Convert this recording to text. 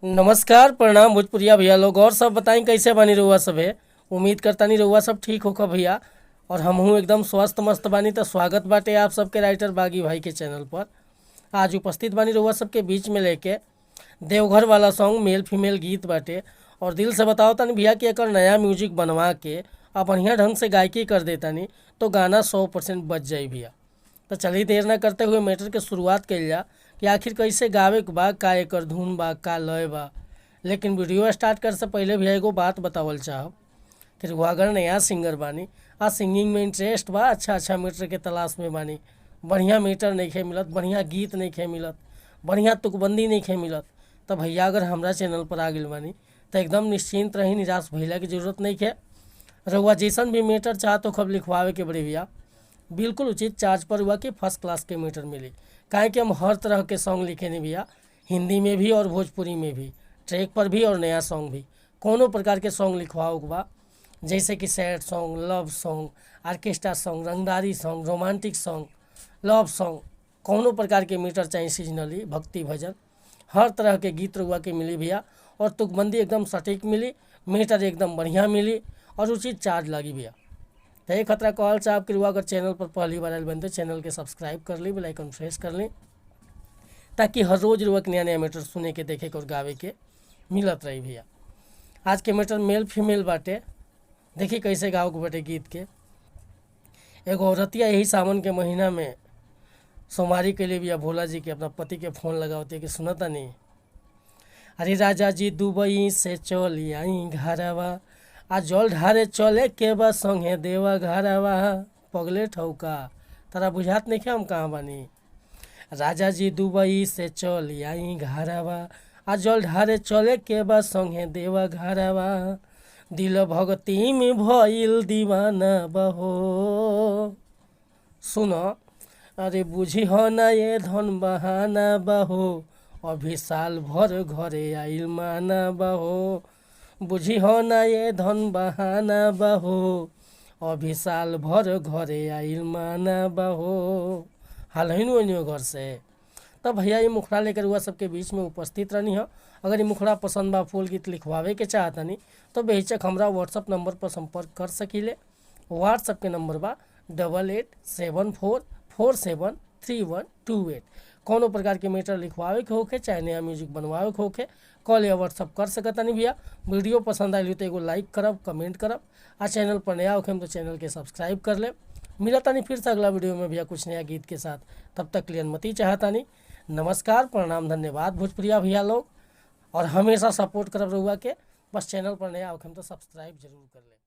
नमस्कार, प्रणाम भोजपुरिया भैया लोग। और सब बताई कैसे बानी रउआ सभे। उम्मीद करतानी रउआ सब ठीक होखब भैया और हमहू एकदम स्वस्थ मस्त बानी। तो स्वागत बाटे आप सबके राइटर बागी भाई के चैनल पर। आज उपस्थित बानी रउआ सबके बीच में लेके देवघर वाला सॉन्ग, मेल फीमेल गीत बाटे। और दिल से बताओ तानी भैया कि एकर नया म्यूजिक बनवा के आ बढ़िया ढंग से गायकी कर देतानी तो गाना 100% बच जाई भैया। तो चलिए देर ना करते हुए मैटर के शुरुआत कइल जा कि आखिर कैसे गावे के बा, का एकर धुन बा, का लय बा। लेकिन वीडियो स्टार्ट करे से पहले भैया एगो बात बतावल चाहब कि रउआ अगर नया सिंगर बानी आ सिंगिंग में इंटरेस्ट बा, अच्छा अच्छा मीटर के तलाश में बानी, बढ़िया मीटर नइखे मिलत, बढ़िया गीत नइखे मिलत, बढ़िया तुकबंदी नइखे मिलत, तो भैया अगर हमरा चैनल पर आ गइल बानी तो एकदम निश्चिंत रही, निराश भइला के जरूरत नइखे। रउआ जैसन भी मीटर चाहत होखब लिखवावे के बड़े भैया, बिल्कुल उचित चार्ज पर हुआ कि फर्स्ट क्लास के मीटर मिली। काहे कि हम हर तरह के सॉन्ग लिखेनी भैया, हिंदी में भी और भोजपुरी में भी, ट्रैक पर भी और नया सॉन्ग भी। कोनो प्रकार के सॉन्ग लिखवाओ के बा, जैसे कि sad song, love song, orchestra song, रंगदारी song, romantic song, love song, कोनो प्रकार के मीटर चाही, सीजनली, भक्ति भजन, हर तरह के गीत रउआ के मिली भैया। और तुकबंदी एकदम सटीक मिली, मीटर एकदम बढ़िया मिली और उचित चार्ज लागी भैया। तो ये खतरा कहल चाहब कि रउआ अगर चैनल पर पहली बार आयल बानी तो चैनल के सब्सक्राइब कर ली, बेल आइकन प्रेस कर ली, ताकि हर रोज रउआ के नया नया मैटर सुने के, देखे के और गावे के मिलत रही भैया। आज के मैटर मेल फीमेल बाटे। देखी कैसे गावे के बाटे गीत के। एगो औरतिया यही सावन के महीना में सोमवारी के लिए भैया भोला जी के अपना पति के फोन लगावती कि सुनतानी, अरे राजा जी दुबई से चली आई घरवा, आ जल ढारे चले के बा संगे देवा घरवा। पगले ठौका तारा बुझात नइखे हम कहाँ बानी। राजा जी दुबई से चली आई घरवा, आ जल ढारे चले के बा संगे देवा घरवा। दिल भगती में भइल दीवाना बहो। सुन, अरे बुझी हो ना ये धन बहाना बहो, अभी साल भर घरे आइल माना बहो। बुझी हो ना ये धन बहाना बहो, अभी साल भर घरे आइल माना बहो। हाल ही घर से तब भैया ये मुखड़ा लेकर हुआ सबके बीच में उपस्थित रहनी हो। अगर ये मुखड़ा पसंद बा, फुल गीत लिखवावे के चाहतनी तो बेहिचक हमरा व्हाट्सअप नंबर पर संपर्क कर सकीले। व्हाट्सअप के नंबर बा 8874473128। कोनो प्रकार के मैटर लिखवावे के होखे चाहे नया म्यूजिक बनवावे के होखे, कॉल या व्हाट्सअप कर सकतानी भैया। वीडियो पसंद आइल तो एगो लाइक करब, कमेंट करब आ चैनल पर नया होखे तो चैनल के सब्सक्राइब कर लेब। मिलतानी फिर से अगला वीडियो में भैया कुछ नया गीत के साथ। तब तक के लिए अनुमति चाहतानी। नमस्कार, प्रणाम, धन्यवाद भोजपुरिया भैया लोग। और हमेशा सपोर्ट करब रउआ के। बस चैनल पर नया होखे तो सब्सक्राइब जरूर कर लेब।